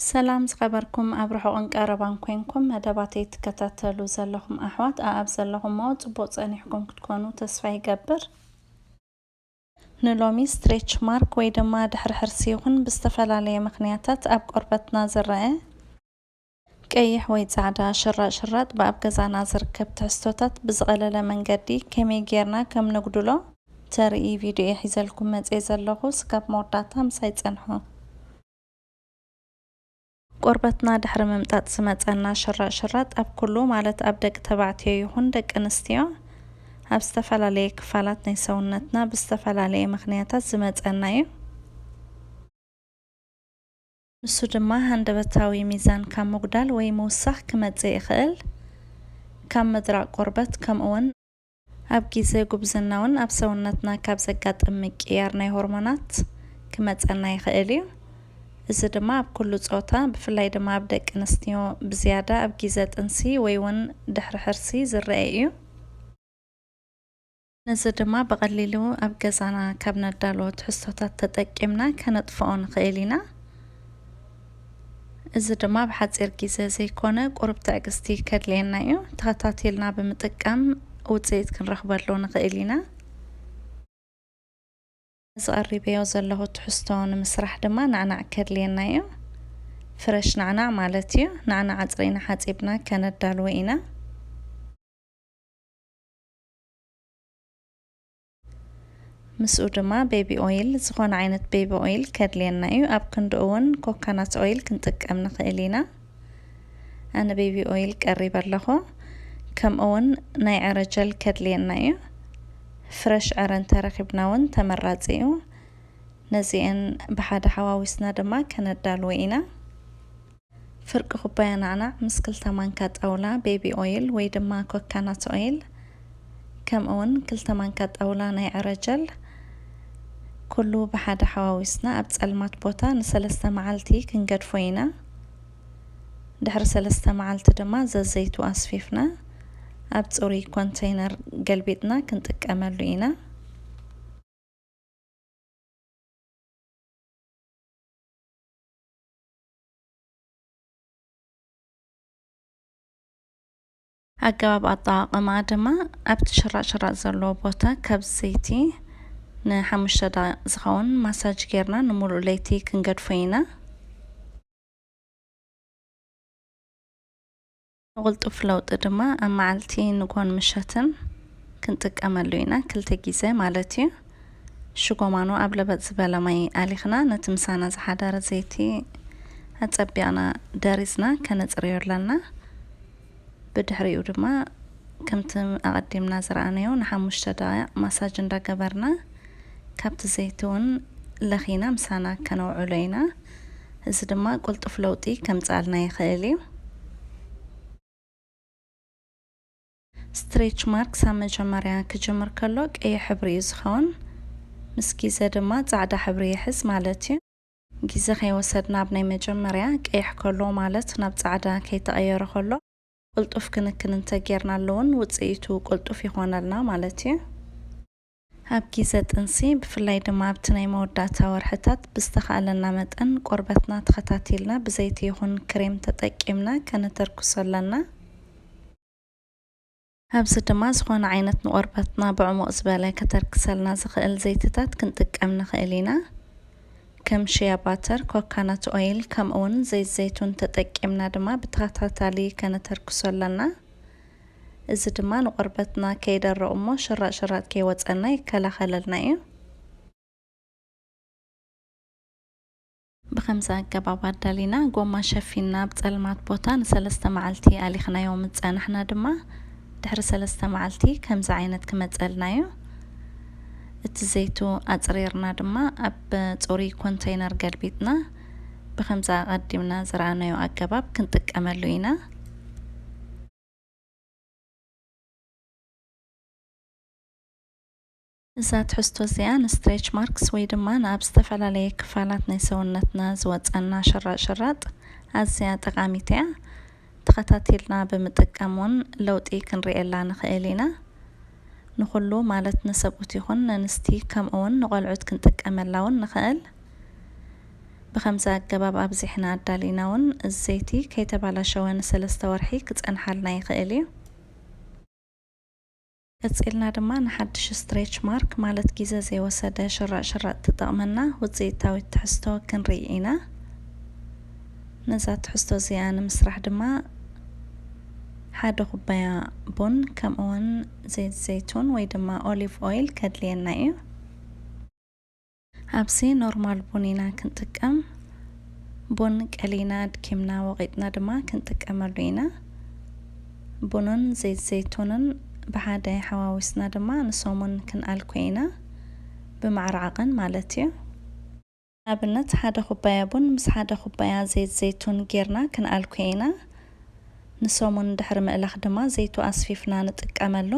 ሰላም ዝኸበርኩም ኣብ ርሑቕን ቀረባን ኮንኩም መደባተይ ትከታተሉ ዘለኹም ኣሕዋት፣ ኣኣብ ዘለኹሞ ጽቡቕ ጸኒሕኩም ክትኮኑ ተስፋ ይገብር። ንሎሚ ስትሬች ማርክ ወይ ድማ ድሕሪ ሕርሲ ይኹን ብዝተፈላለየ ምኽንያታት ኣብ ቆርበትና ዝረአ ቀይሕ ወይ ጻዕዳ ሽራጥ ሽራጥ ብኣብ ገዛና ዝርከብ ትሕዝቶታት ብዝቐለለ መንገዲ ከመይ ጌርና ከም ነጉድሎ ተርኢ ቪድዮ እየ ሒዘልኩም መጽየ ዘለኹ። ስጋብ መወዳእታ ምሳይ ጸንሑ። ቆርበትና ድሕሪ ምምጣጥ ዝመጸና ሽራጥ ሽራጥ ኣብ ኩሉ፣ ማለት ኣብ ደቂ ተባዕትዮ ይኹን ደቂ ኣንስትዮ፣ ኣብ ዝተፈላለየ ክፋላት ናይ ሰውነትና ብዝተፈላለየ ምኽንያታት ዝመጸና እዩ። ንሱ ድማ ሃንደበታዊ ሚዛን ካብ ምጉዳል ወይ ምውሳኽ ክመጽእ ይኽእል። ካብ ምድራቕ ቆርበት፣ ከምኡውን ኣብ ግዜ ጉብዝና እውን ኣብ ሰውነትና ካብ ዘጋጥም ምቅያር ናይ ሆርሞናት ክመጸና ይኽእል እዩ። እዚ ድማ ኣብ ኩሉ ጾታ፣ ብፍላይ ድማ ኣብ ደቂ ኣንስትዮ ብዝያዳ ኣብ ግዜ ጥንሲ ወይ እውን ድሕሪ ሕርሲ ዝረአ እዩ። ነዚ ድማ ብቐሊሉ ኣብ ገዛና ካብ ነዳልዎ ትሕዝቶታት ተጠቂምና ከነጥፍኦ ንኽእል ኢና። እዚ ድማ ብሓጺር ግዜ ዘይኮነ፣ ቁሩብ ትዕግስቲ ከድልየና እዩ። ተኸታቲልና ብምጥቃም ውጽኢት ክንረኽበሉ ንኽእል ኢና። እዚ ቀሪበዮ ዘለኹ ትሕዝቶ ንምስራሕ ድማ ናዕናዕ ከድልየና እዩ። ፍረሽ ናዕናዕ ማለት እዩ። ናዕናዕ ኣጽሪና ሓጺብና ከነዳልዎ ኢና። ምስኡ ድማ ቤቢ ኦይል፣ ዝኾነ ዓይነት ቤቢ ኦይል ከድልየና እዩ። ኣብ ክንድኡ እውን ኮካናት ኦይል ክንጥቀም ንኽእል ኢና። ኣነ ቤቢ ኦይል ቀሪበ ኣለኹ። ከምኡ እውን ናይ ዕረ ጀል ከድልየና እዩ። ፍረሽ ዕረ እንተረኺብና እውን ተመራጺ እዩ። ነዚአን ብሓደ ሓዋዊስና ድማ ከነዳልዎ ኢና። ፍርቂ ኩባያ ናዕናዕ ምስ ክልተ ማንካ ጣውላ ቤቢ ኦይል ወይ ድማ ኮካናት ኦይል፣ ከምኡ እውን ክልተ ማንካ ጣውላ ናይ ዕረ ጀል፣ ኩሉ ብሓደ ሓዋዊስና ኣብ ጸልማት ቦታ ንሰለስተ መዓልቲ ክንገድፎ ኢና። ድሕሪ ሰለስተ መዓልቲ ድማ ዘዘይቱ ኣስፊፍና ኣብ ጽሩይ ኮንተይነር ገልቢጥና ክንጥቀመሉ ኢና። ኣገባብ ኣጠቓቕማ ድማ ኣብቲ ሽራጥ ሽራጥ ዘለዎ ቦታ ካብ ዘይቲ ንሓሙሽተ ደቂቕ ዝኸውን ማሳጅ ጌርና ንምሉእ ለይቲ ክንገድፎ ኢና። ንቕልጡፍ ለውጢ ድማ ኣብ መዓልቲ ንጎን ምሸትን ክንጥቀመሉ ኢና፣ ክልተ ግዜ ማለት እዩ። ሽጎማኖ ኣብ ለበጥ ዝበለ ማይ ኣሊኽና ነቲ ምሳና ዝሓደረ ዘይቲ ኣጸቢቕና ደሪዝና ከነጽርዮ ኣለና። ብድሕሪኡ ድማ ከምቲ ኣቐዲምና ዝረኣናዮ ንሓሙሽተ ደቂቕ ማሳጅ እንዳገበርና ካብቲ ዘይቲ እውን ለኺና ምሳና ከነውዕሎ ኢና። እዚ ድማ ቅልጡፍ ለውጢ ከምጽኣልና ይኽእል እዩ። ስትሬች ማርክስ ኣብ መጀመርያ ክጅምር ከሎ ቀይሕ ሕብሪ እዩ ዝኸውን። ምስ ግዜ ድማ ጻዕዳ ሕብሪ ይሕዝ ማለት እዩ። ግዜ ከይወሰድና ኣብ ናይ መጀመርያ ቀይሕ ከሎ፣ ማለት ናብ ጻዕዳ ከይተቐየረ ከሎ፣ ቅልጡፍ ክንክን እንተጌርናሉ እውን ውጽኢቱ ቅልጡፍ ይኾነልና ማለት እዩ። ኣብ ግዜ ጥንሲ፣ ብፍላይ ድማ ኣብቲ ናይ መወዳእታ ወርሕታት፣ ብዝተኻእለና መጠን ቆርበትና ተኸታቲልና ብዘይቲ ይኹን ክሬም ተጠቂምና ከነተርክሶ ኣለና። ኣብዚ ድማ ዝኾነ ዓይነት ንቆርበትና ብዕሙቕ ዝበለ ከተርክሰልና ዝኽእል ዘይትታት ክንጥቀም ንኽእል ኢና። ከም ሽያ ባተር፣ ኮካናት ኦይል፣ ከምኡ እውን ዘይት ዘይቱን ተጠቂምና ድማ ብተኸታታሊ ከነተርክሶ ኣለና። እዚ ድማ ንቆርበትና ከይደርቕ እሞ ሽራጥ ሽራጥ ከይወፀና ይከላኸለልና እዩ። ብኸምዚ ኣገባብ ኣዳሊና ጎማ ሸፊንና ኣብ ጸልማት ቦታ ንሰለስተ መዓልቲ ኣሊኽናዮ ምስ ጸናሕና ድማ ድሕሪ ሰለስተ መዓልቲ ከምዚ ዓይነት ክመጸልና እዩ። እቲ ዘይቱ ኣጽሪርና ድማ ኣብ ጽሩይ ኮንተይነር ገልቢጥና ብኸምዚ ኣቐዲምና ዝረኣናዮ ኣገባብ ክንጥቀመሉ ኢና። እዛ ትሕዝቶ እዚኣ ንስትሬች ማርክስ ወይ ድማ ንኣብ ዝተፈላለየ ክፋላት ናይ ሰውነትና ዝወጸና ሽራጥ ሽራጥ ኣዝያ ጠቓሚት እያ። ተኸታቲልና ብምጥቃም እውን ለውጢ ክንርእየላ ንኽእል ኢና። ንኹሉ ማለት ንሰብኡት ይኹን ነንስቲ ከምኡ እውን ንቖልዑት ክንጥቀመላ እውን ንኽእል። ብኸምዚ ኣገባብ ኣብዚሕና ኣዳሊና እውን እዚ ዘይቲ ከይተባላሸወ ንሰለስተ ወርሒ ክጸንሓልና ይኽእል እዩ። ቀጺልና ድማ ንሓድሽ ስትሬች ማርክ ማለት ግዜ ዘይወሰደ ሽራጥ ሽራጥ ተጠቕመና ውጽኢታዊት ትሕዝቶ ክንርኢ ኢና። ነዛ ትሕዝቶ እዚኣ ንምስራሕ ድማ ሓደ ኩባያ ቡን ከምኡ እውን ዘይት ዘይቱን ወይ ድማ ኦሊቭ ኦይል ከድልየና እዩ። ኣብዚ ኖርማል ቡን ኢና ክንጥቀም። ቡን ቀሊና ኣድኪምና ወቒጥና ድማ ክንጥቀመሉ ኢና። ቡንን ዘይት ዘይቱንን ብሓደ ሓዋዊስና ድማ ንሰሙን ክንኣልኮ ኢና፣ ብማዕረ ዓቐን ማለት እዩ። ንኣብነት ሓደ ኩባያ ቡን ምስ ሓደ ኩባያ ዘይት ዘይቱን ጌርና ክንኣልኮ ኢና። ንሰሙን ድሕሪ ምእላኽ ድማ ዘይቱ ኣስፊፍና ንጥቀመሉ።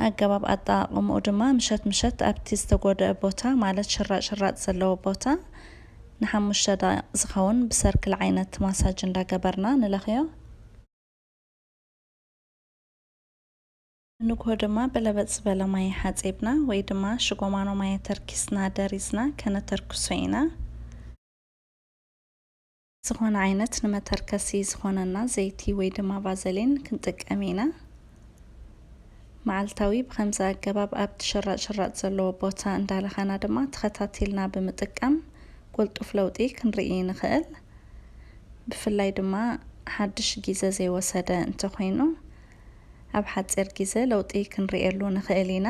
ኣገባብ ኣጠቓቕምኡ ድማ ምሸት ምሸት ኣብቲ ዝተጎድአ ቦታ ማለት ሽራጥ ሽራጥ ዘለዎ ቦታ ንሓሙሽተ ደቂቕ ዝኸውን ብሰርክል ዓይነት ማሳጅ እንዳገበርና ንለኽዮ። ንግሆ ድማ በለበጥ ዝበለ ማይ ሓጺብና ወይ ድማ ሽጎማኖ ማይ ተርኪስና ደሪዝና ከነተርክሶ ኢና። ዝኾነ ዓይነት ንመተርከሲ ዝኾነና ዘይቲ ወይ ድማ ቫዘሊን ክንጥቀም ኢና። መዓልታዊ ብኸምዚ ኣገባብ ኣብቲ ሽራጥ ሽራጥ ዘለዎ ቦታ እንዳለኸና ድማ ተኸታቲልና ብምጥቃም ቅልጡፍ ለውጢ ክንርኢ ንኽእል። ብፍላይ ድማ ሓድሽ ግዜ ዘይወሰደ እንተኾይኑ ኣብ ሓጺር ግዜ ለውጢ ክንርእየሉ ንኽእል ኢና።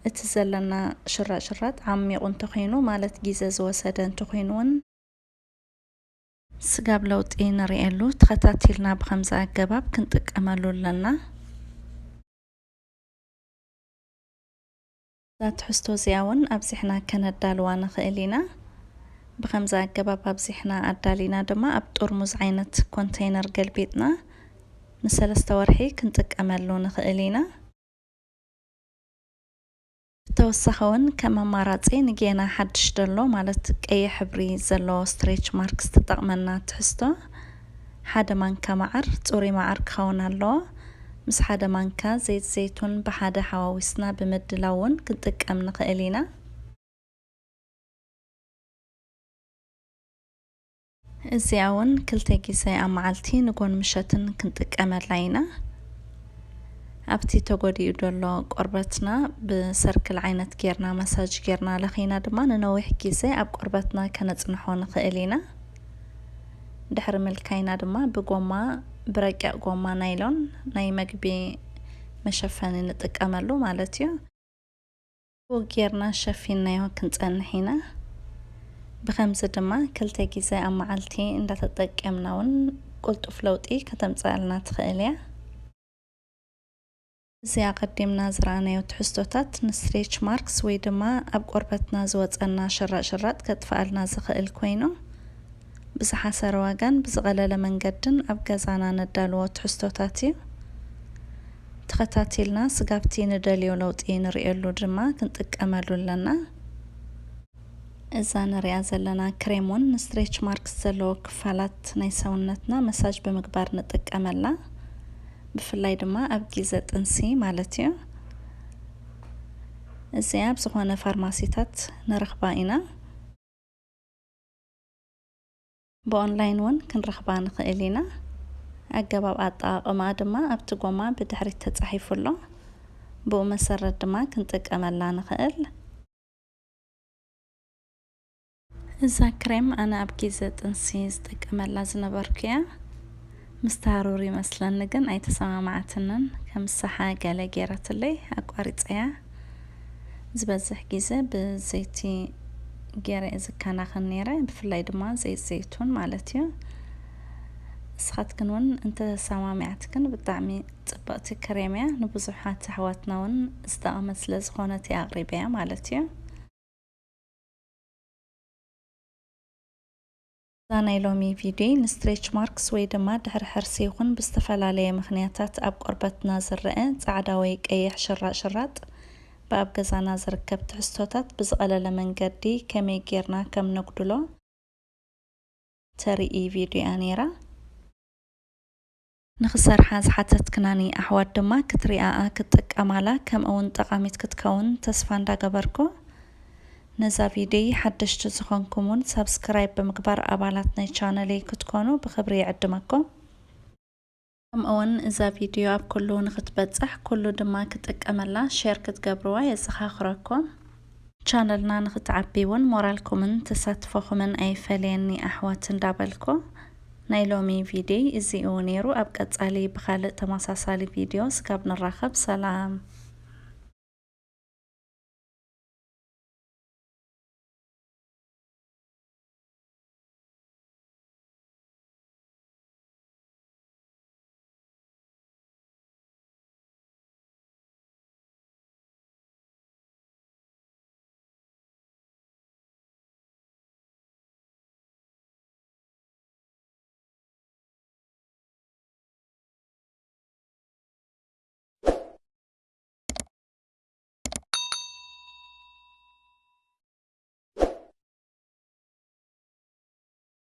እቲ ዘለና ሽራጥ ሽራጥ ዓሚቑ እንተኾይኑ ማለት ግዜ ዝወሰደ እንተኾይኑ እውን ስጋብ ለውጢ ንርእየሉ ተኸታቲልና ብኸምዚ ኣገባብ ክንጥቀመሉ ኣለና። እዛ ትሕዝቶ እዚኣ እውን ኣብዚሕና ከነዳልዋ ንኽእል ኢና። ብኸምዚ ኣገባብ ኣብዚሕና ኣዳሊና ድማ ኣብ ጥርሙዝ ዓይነት ኮንተይነር ገልቢጥና ንሰለስተ ወርሒ ክንጥቀመሉ ንኽእል ኢና። ብተወሳኺ እውን ከም ኣማራጺ ንጌና ሓድሽ ደሎ ማለት ቀይሕ ሕብሪ ዘለዎ ስትሬች ማርክስ ተጠቕመና ትሕዝቶ ሓደ ማንካ መዓር፣ ጽሩይ መዓር ክኸውን ኣለዎ። ምስ ሓደ ማንካ ዘይት ዘይቱን ብሓደ ሓዋዊስና ብምድላው እውን ክንጥቀም ንኽእል ኢና። እዚኣ እውን ክልተ ግዜ ኣብ መዓልቲ ንጎን ምሸትን ክንጥቀመላ ኢና። ኣብቲ ተጎዲኡ ዘሎ ቆርበትና ብሰርክል ዓይነት ጌርና ማሳጅ ጌርና ለኺና ድማ ንነዊሕ ግዜ ኣብ ቆርበትና ከነጽንሖ ንኽእል ኢና። ድሕሪ ምልካይና ድማ ብጎማ፣ ብረቂቕ ጎማ ናይሎን ናይ መግቢ መሸፈኒ ንጥቀመሉ ማለት እዩ። ጌርና ሸፊንናዮ ክንጸንሕ ኢና። ብኸምዚ ድማ ክልተ ግዜ ኣብ መዓልቲ እንዳተጠቀምና እውን ቅልጡፍ ለውጢ ከተምጽኣልና ትኽእል እያ። እዚ ኣቐዲምና ዝረኣናዮ ትሕዝቶታት ንስትሬች ማርክስ ወይ ድማ ኣብ ቆርበትና ዝወጸና ሽራጥ ሽራጥ ከጥፍኣልና ዝኽእል ኮይኑ፣ ብዝሓሰረ ዋጋን ብዝቐለለ መንገድን ኣብ ገዛና ነዳልዎ ትሕዝቶታት እዩ። ተኸታቲልና ስጋብቲ ንደልዮ ለውጢ ንርእየሉ ድማ ክንጥቀመሉ ኣለና። እዛ ንሪኣ ዘለና ክሬም እውን ንስትሬች ማርክስ ዘለዎ ክፋላት ናይ ሰውነትና መሳጅ ብምግባር ንጥቀመላ። ብፍላይ ድማ ኣብ ግዜ ጥንሲ ማለት እዩ። እዚኣ ኣብ ዝኾነ ፋርማሲታት ንረኽባ ኢና። ብኦንላይን እውን ክንረኽባ ንኽእል ኢና። ኣገባብ ኣጠቓቕማ ድማ ኣብቲ ጎማ ብድሕሪት ተጻሒፉ ኣሎ። ብኡ መሰረት ድማ ክንጥቀመላ ንኽእል። እዛ ክሬም ኣነ ኣብ ግዜ ጥንሲ ዝጥቀመላ ዝነበርኩ እያ። ምስ ተሃሩር ይመስለኒ ግን ኣይተሰማማዓትንን። ከም ሳሓ ገለ ገይራትለይ ኣቋሪጸያ። ዝበዝሕ ግዜ ብዘይቲ ገይረ እየ ዝከናኸን ነይረ፣ ብፍላይ ድማ ዘይት ዘይቱን ማለት እዩ። ንስኻትክን እውን እንተሰማሚዓትክን ብጣዕሚ ጽብቕቲ ክሬም እያ። ንብዙሓት ኣሕዋትና እውን ዝጠቐመት ስለ ዝኾነት እየ ኣቕሪበያ ማለት እዩ። እዛ ናይ ሎሚ ቪድዮ ንስትሬች ማርክስ ወይ ድማ ድሕሪ ሕርሲ ይኹን ብዝተፈላለየ ምኽንያታት ኣብ ቆርበትና ዝረአ ጻዕዳ ወይ ቀይሕ ሽራጥ ሽራጥ ብኣብ ገዛና ዝርከብ ትሕዝቶታት ብዝቐለለ መንገዲ ከመይ ጌርና ከም ነጉድሎ ተርኢ ቪድዮ እያ ነይራ። ንኽሰርሓ ዝሓተትክናኒ ኣሕዋት ድማ ክትሪኣኣ ክትጥቀማላ ከምኡ እውን ጠቓሚት ክትከውን ተስፋ እንዳገበርኩ ነዛ ቪድዮ ሓደሽቲ ዝኾንኩም እውን ሳብስክራይብ ብምግባር ኣባላት ናይ ቻነለይ ክትኮኑ ብኽብሪ ይዕድመኩም። ከምኡውን እዛ ቪድዮ ኣብ ኩሉ ንኽትበጽሕ ኩሉ ድማ ክጥቀመላ ሼር ክትገብርዋ የዘኻኽረኩም። ቻነልና ንኽትዓቢ እውን ሞራልኩምን ተሳትፎኹምን ኣይፈለየኒ ኣሕዋት እንዳበልኩ፣ ናይ ሎሚ ቪድዮ እዚኡ ነይሩ። ኣብ ቀጻሊ ብኻልእ ተመሳሳሊ ቪድዮ ስጋብ ንራኸብ ሰላም።